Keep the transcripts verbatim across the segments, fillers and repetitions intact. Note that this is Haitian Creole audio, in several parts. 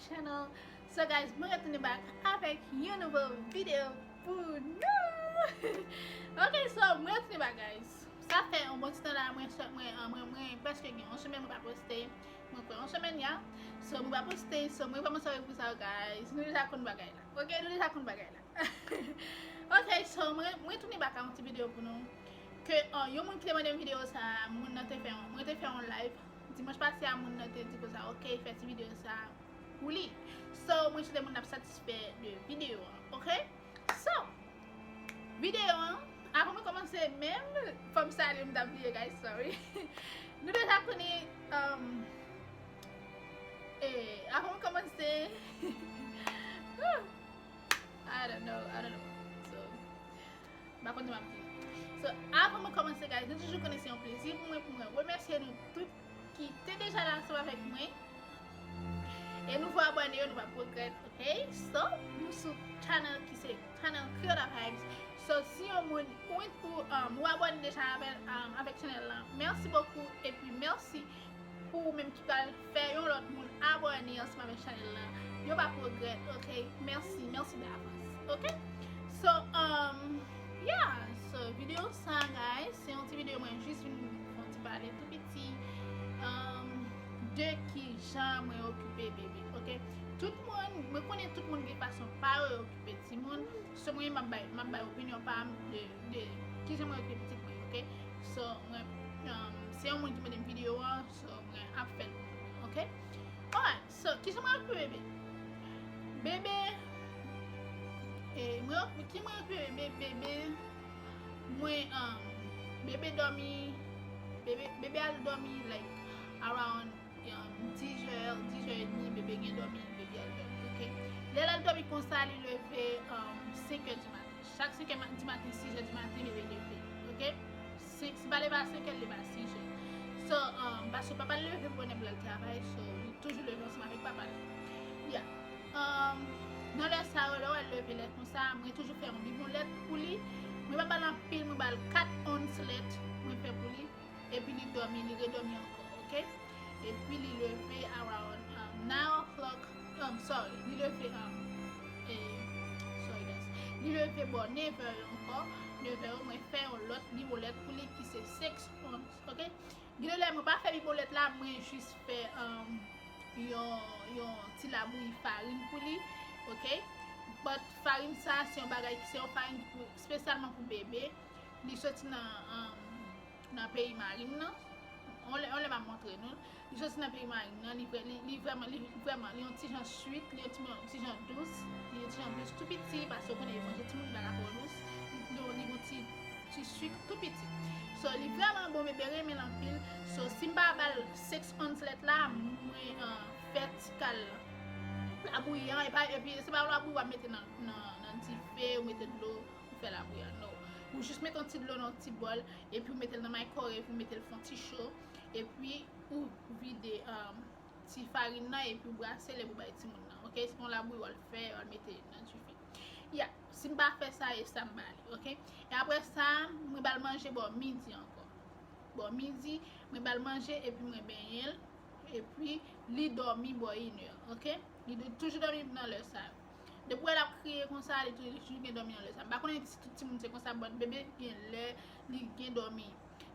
Channel. So guys, mwen retounen back avèk yon nouvo videyo pou nou. Ok, so mwen retounen back guys. Sa fè yon bon ti tan la mwen sot mwen an mwen mwen prèske gen yon semèn mwen pa poste. Mwen kwè yon semèn ya. So mwen pa poste, so mwen pa mwen sove pou sa guys. Nou deja konn bagay la. Ok, nou deja konn bagay la. Ok, so mwen mwen tounen back a yon ti videyo pou nou. Ke uh, yon moun ki te mande m videyo sa, moun nan te fè yon, mwen te fè yon live dimanch pase a, moun nan te di konsa, ok, fè ti videyo sa pou li. So, mwen swete moun ap satisfè de videyo an, ok? So, videyo an, avan mwen kòmanse menm, fò m salye m ta bliye guys, sorry. Nou deja konnen, um, eh, avan mwen kòmanse, I don't know, I don't know. So, m pa konn sa m ap di. So, avan mwen kòmanse, guys, nou toujou konnen se yon plezi pou mwen, pou mwen remèsye nou tout ki te deja la ansanm avèk mwen. E nouvo abòne yo, nou p ap regrèt, ok? So, nou sou channel ki se channel Creola Vibes. So, si yon moun, ou, ou, um, ou abòne deja avè, um, avèk channel lan, mèsi bokou, epi mèsi pou ou menm ki pral fè yon lòt moun abòne ansanm avèk channel lan. Yo p ap regrèt, ok? Mèsi, mèsi davans, ok? So, um, yeah, so, videyo sa, guys, se yon ti videyo mwen jis vin fè yon ti pale tou piti, um, de ki jan mwen okipe bebe, ok? Tout moun, mwen konnen tout moun gen fason pa yo okipe timoun, so mwen m ap bay, m ap bay opinyon pa m de, de ki jan mwen okipe pitit mwen, ok? So, mwen, um, se yon moun ki mande m videyo an, so mwen ap fè l pou nou, ok? Alright, so, ki jan mwen okipe bebe? Bebe, eh, mwen, ki mwen okipe bebe, bebe, mwen, um, bebe dòmi, bebe, bebe al dòmi, like, around, um, dizè, dizè edmi, bebe gen dòmi, bebe al dòmi, ok? Lè l al dòmi konsa, li leve, um, senkè di maten. Chak senkè ma- di maten, sizè di maten, bebe leve, ok? Senk, si pa leve a senkè, l leve a sizè. So, um, paske papa l leve bonè pou l al travay, so, li toujou leve ansanm avèk papa l. Yeah. Um, nan lè sa yo, lè w wè l leve lè konsa, mwen toujou fè yon bibon lèt pou li. Mwen pa ba l anpil, mwen ba l kat ons lèt, mwen fè pou li. Epi li dòmi, li redòmi ankò, ok? Epi li leve around, um, nine o'clock, um, sorry, li leve, um, eh, sorry guys, li leve bò nevè yo ankò, nevè yo mwen fè yon lòt bibon lèt pou li ki se six ons, ok? Gen de lè mwen pa fè bibon lèt la, mwen jis fè, um, yon, yon ti labouyi farin pou li, ok? But farin sa, se yon bagay ki, se yon farin ki pou, espesyalman pou bebe. Li soti nan, um, nan peyi mari m nan. On lè, on lè m ap montre nou. Li soti nan peyi mari m nan, li, vrè- li, li vrèman, li vrèman, li yon ti jan swit, li yon ti, yon ti jan dous, li yon ti jan dous tou piti, paske ou konnen etranje timoun pa ka twò dous, li, li, li yon ti, ti swit tou piti. So, li vrèman bon, bebe renmen l anpil. So, si m pa ba l six ons lèt la, mwen, uh, fè ti kal labouyi an, epa, epi se pa yon labouyi w ap mete nan, nan, nan dife, ou mete dlo, ou fè labouyi an, no. Ou jis mete yon ti dlo nan yon ti bòl, epi ou mete l nan microwave, ou mete l fè yon ti cho, epi ou vide, um, ti farin nan, epi ou brase l, epi ou bay timoun nan, ok? Se pa yon labouyi w al fè, w al mete nan dife. Yeah, si m pa fè sa, e sa m ba li, ok? E apre sa, mwen ba l manje bò midi ankò. Bò midi, mwen ba l manje, epi mwen benyen l, epi li dòmi bò inè, ok? Li do- toujou dòmi nan lè sa yo. Depi w wè l ap kriye konsa, li tou- li toujou gen dòmi nan lè sa. M pa konnen si tout timoun se konsa, but bebe gen lè li gen dòmi.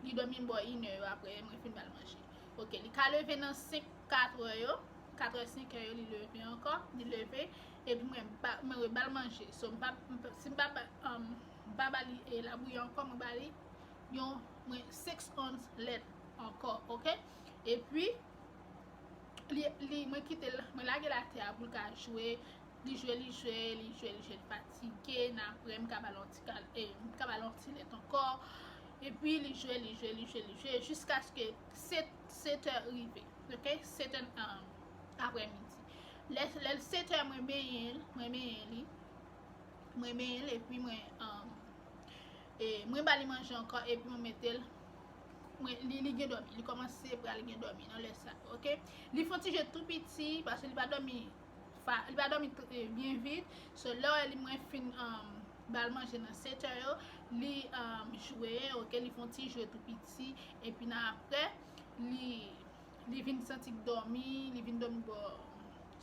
Li dòmi bò inè yo apre mwen fin ba l manje. Ok, li ka leve nan senk, katrè yo, katrè, senkè yo, li leve ankò, li leve, epi mwen ba- mwen reba l manje. So, m pa- m pa- si m pa ba- um, m pa ba li, eh, labouyi ankò, mwen ba li yon, mwen six ons lèt ankò, ok? Epi, li, li, mwen kite l, mwen lage l atè a pou l ka jwe. Li jwe, li jwe, li jwe, li jwe, li fatige. Nan apre, m ka ba l yon ti kal- e, m ka ba l yon ti lèt ankò. Epi, li jwe, li jwe, li jwe, li jwe, jiskaske sèt, sèt è rive. Ok? Sèt è, um, aprèmidi. Lè, lè l sèt è, mwen benyen l, mwen benyen li. Mwen benyen l, epi mwen, um, e, mwen ba li manje ankò, epi mwen mete l, mwen, li, li gen dòmi. Li kòmanse pral gen dòmi nan lè sa, ok? Li fè yon ti je tou piti, paske li pa dòmi fa- li pa dòmi t- e, byen vit. So, lè w wè li, mwen fin, um, ba l manje nan sèt è yo, li, um, jwe, ok? Li fè yon ti je tou piti, epi nan apre, li, li vin santi l dòmi, li vin dòmi bò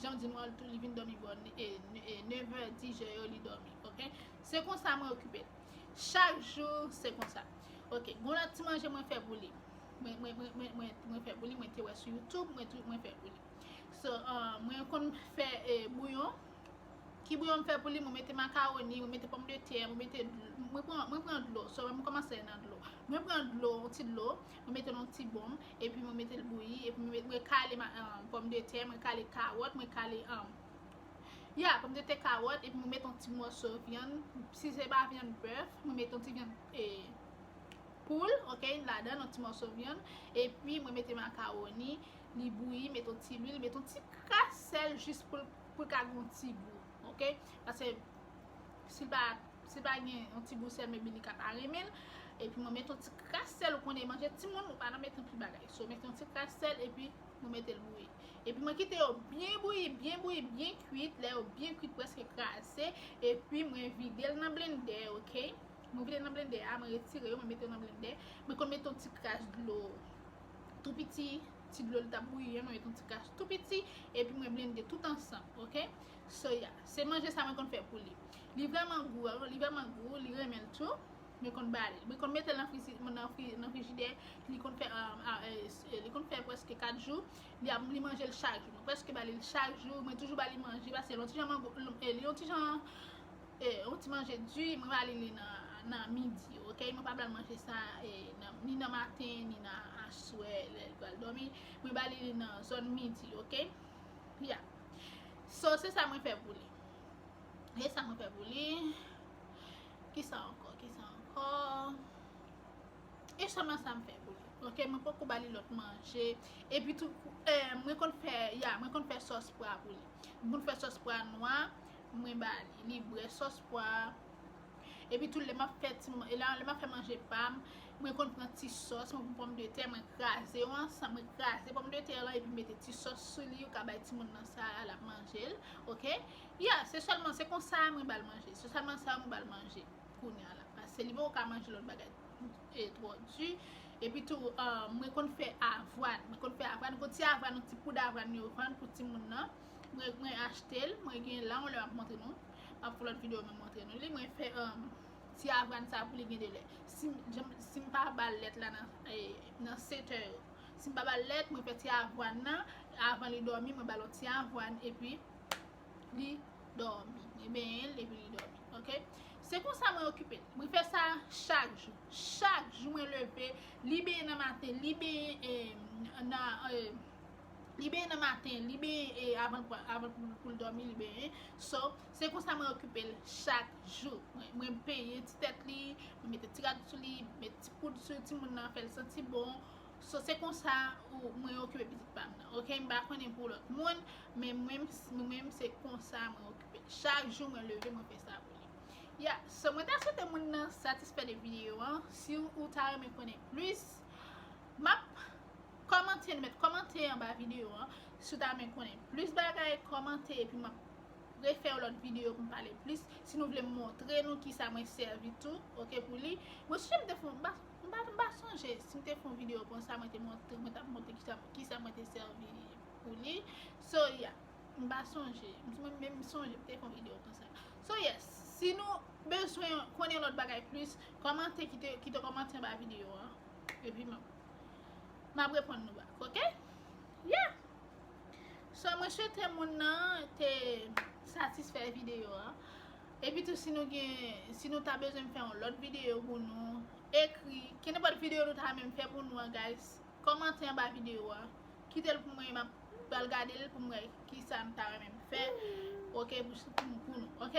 Jan m di nou an, li vin dòmi bò nevè, dis è yo, li dòmi, ok? Se konsa mwen okipe l. Chak jou, se konsa. Ok, gon lòt ti manje mwen fè pou li. Mwen, mwen, mwen, mwen, mwen, mwen fè pou li, mwen te wè sou YouTube, mwen tou, mwen fè pou li. So, uh, mwen konn fè eh, bouyon. Ki bouyon m fè pou li? Mwen mete makawoni, mwen mete pòmdetè, mwen mete dl- mwen pran, mwen pran dlo. So, mwen kòmanse nan dlo. Mwen pran dlo, yon ti dlo, mwen mete nan yon ti bonm, epi mwen mete l bouyi, epi mwen, mwen kale ma- uh, pòmdetè, mwen kale kawòt, mwen kale um, ya, pòmdetè, kawòt, epi mwen mete yon ti mòso vyann. Si se pa vyann bèf, mwen mete yon ti vyann eh, poul, ok, ladan, yon ti mòso vyann, epi mwen mete makawoni, li bouyi, mete yon ti lwil, mete yon ti kras sèl jis pou l pou l ka gen yon ti gou, ok? Paske si l pa si l pa gen yon ti gou sèl, maybe li ka pa renmen l. Epi mwen mete yon ti kras sèl, ou konnen manje timoun, ou pa nan mete anpil bagay. So, mete yon ti kras sèl, epi mwen mete l bouyi. Epi mwen kite yo byen bouyi, byen bouyi, byen kwit. Lè yo byen kwit, prèske kraze. Epi mwen vide l nan blendè, ok? Mwen vide l nan blendè a, mwen retire yo, mwen mete yo nan blendè. Mwen konn mete yon ti kras dlo tou piti, ti dlo li t ap bouyi an, mwen mete yon ti kras tou piti, epi mwen blende tout ansanm, ok? So, ya, se manje sa mwen konn fè pou li. Li vrèman gou, li vrèman gou, li renmen l tou. Mwen konn ba li. Mwen konn mete l nan, frizi, nan, fri, nan frijidè, li konn fè, uh, uh, li konn fè prèske kat jou. Li, ap, li manje l chak jou. Mwen prèske ba li l chak jou. Mwen toujou ba li manje, paske li yon ti jan, li yon ti jan E, yon ti manje di, mwen ba li li nan, nan midi, ok? Mwen pa ba l manje sa e, nan, ni nan maten, ni nan aswè, lè l pral dòmi. Mwen ba li li nan zòn midi, ok? Ya. So, se sa mwen fè pou li. E sa mwen fè pou li. Kisa ankò? Kisa ankò? E sèlman sa m fè pou li. Ok, mwen poko ba li lòt manje. Epi tou, eh, mwen konn fè, ya, mwen konn fè sòs pwa pou li. Mwen konn fè sòs pwa nwa, mwen ba li. Li bwè sòs pwa. Epi tou, lè m ap fè ti, lè, lè m ap fè manje pa m, mwen konn pran ti sòs, mwen pran pòmdetè, mwen kraze yo ansanm, mwen kraze pòmdetè lan, epi mete ti sòs sou li, ou ka bay timoun nan sa, l ap manje l, ok? Ya, se sèlman, se konsa mwen ba l manje. Se sèlman sa mwen ba l manje. Kounye a la. Paske li poko ka manje lòt bagay e, twò di. Epi tou, uh, mwen konn fè avwàn. Mwen konn fè avwàn. Gon ti avwàn, yon ti poud avwàn yo vann pou timoun nan. Mwen, mwen achte l. Mwen gen la, yon lè m ap montre nou. M ap fè lòt videyo, mwen montre nou li. Mwen fè um, ti avwàn sa pou li gen de lè. Si, si m pa ba l lèt la nan, e, nan sèt è yo. Si m pa ba l lèt, mwen fè ti avwàn nan. Avan li dòmi, mwen ba l yon ti avwàn. Epi, li dòmi. Mwen benyen l epi li dòmi. Ok? Se konsa mwen okipe l. Mwen fè sa chak jou. Chak jou mwen leve, li benyen nan maten, li benyen eh, nan eh, li benyen nan maten, li benyen eh, avan, avan pou, pou l dòmi, li benyen. So, se konsa mwen okipe l chak jou. Mwen, mwen penyen ti tèt li, mwen mete ti rad sou li, mete ti poud sou timoun nan, fè l santi bon. So, se konsa ou mwen okipe pitit pa m nan. Ok, m pa konnen pou lòt moun, men mwen, mwen menm se konsa mwen okipe. Chak jou mwen leve, mwen fè sa pou li. Ya, so mwen ta swete moun nan satisfè de videyo an. Si ou ta renmen konnen plis, m ap kòmante, nou met kòmante anba videyo an. Si ou ta renmen konnen plis bagay, kòmante epi m ap refè yon lòt videyo pou m pale plis. Si nou vle m montre nou kisa mwen sèvi tou, ok, pou li. Mwen sonje m te fè, m pa, m pa, m pa sonje si m te fè yon videyo konsa, mwen te montre, mwen t ap montre kisa, kisa mwen te sèvi pou li. So, ya, m pa sonje. M menm, menm sonje m te fè yon videyo konsa. So, yes, si nou bezwen konnen yon lòt bagay plis, kòmante, kite, kite kòmante anba videyo an. Epi m ap, m ap reponn nou back, ok? Yeah! So, mwen swete moun nan te satisfè videyo a. Epi tou, si nou gen, si nou ta bezwen m fè yon lòt videyo pou nou, ekri, kenenpòt videyo nou ta renmen m fè pou nou an, guys, kòmante anba videyo a. Kite l pou mwen, m ap pral gade l pou m wè kisa m ta renmen m fè. Ok, pou, pou, pou nou, ok?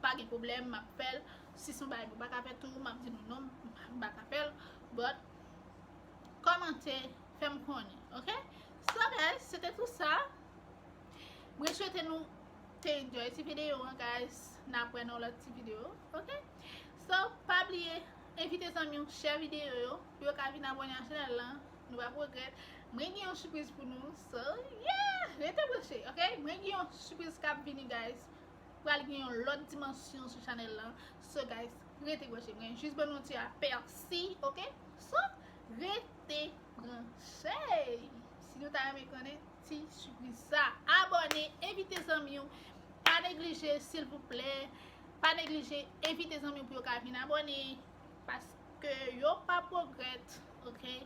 Pa gen pwoblèm, m ap fè l. Si se yon bagay mwen pa ka fè tou, m ap di nou non, m pa ka fè l. But, kòmante, fè m konnen, ok? So, guys, se te tou sa. Mwen swete nou te enjoy ti videyo an, guys. N ap wè nan yon lòt ti videyo, ok? So, pa bliye, envite zanmi w, share videyo yo, pou yo ka vin abòne a chanèl lan. Nou p ap regrèt. Mwen gen yon sipriz pou nou. So, yeah! Rete branche, ok? Mwen gen yon sipriz k ap vini, guys. Pral gen yon lòt dimansyon sou chanèl lan. So, guys, rete branche. Mwen jis ban nou ti apèsi, ok? So, rete branche. Si nou ta renmen konnen ti sipriz sa, abòne, envite zanmi w. Pa neglije, silvouplè. Pa neglije, envite zanmi w pou yo ka vin abòne. Paske yo p ap regrèt, oke?